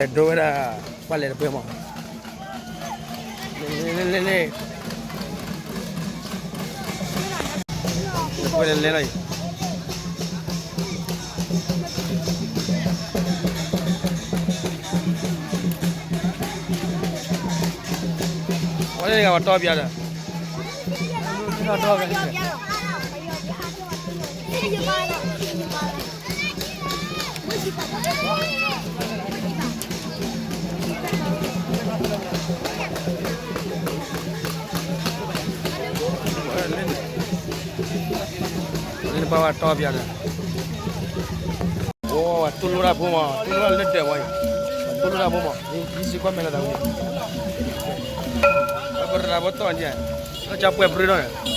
ဒိဝဲဒၣ် ပှၤလဲၤတပှဲၤမး, လဲၤလဲၤလဲၤလဲၤ, တပှဲၤလဲၤလဲၤလီၤအံၤ, အဝဲန့ၣ်တဂၤပှၤတီပၠးဒီး လၢနပှၤဝဲတီပၠးဒီး, အိ တူၢ်လိာ်တၢ်ဖိမး, တူၢ်လိာ်တၢ်လၢဒၢးဝဲအံၤ, တူၢ်လိာ်တၢ်ဖိမး, ယစံးကွၢ်မဲာ်လီၤသးဝံၤ, ပရၤဖိတီၢ်ဒံး, လၢကပှဲၤပြံနီၤန့ၣ်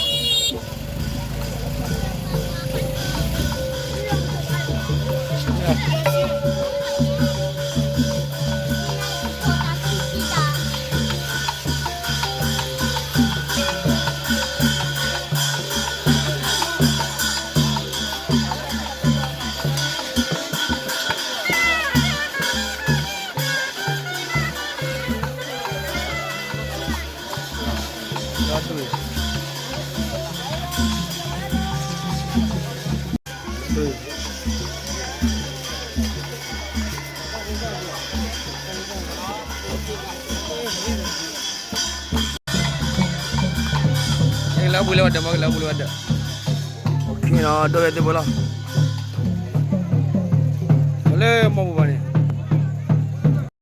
ကလၢပူၤလၢဝဲဒၢးမး, ကလၢပူၤလၢဝဲဒၢး, ဒိၣ်ဝဲသ့ၣ်ဖိလီၤ, လၢမီၢ်ပူၤဘၣ်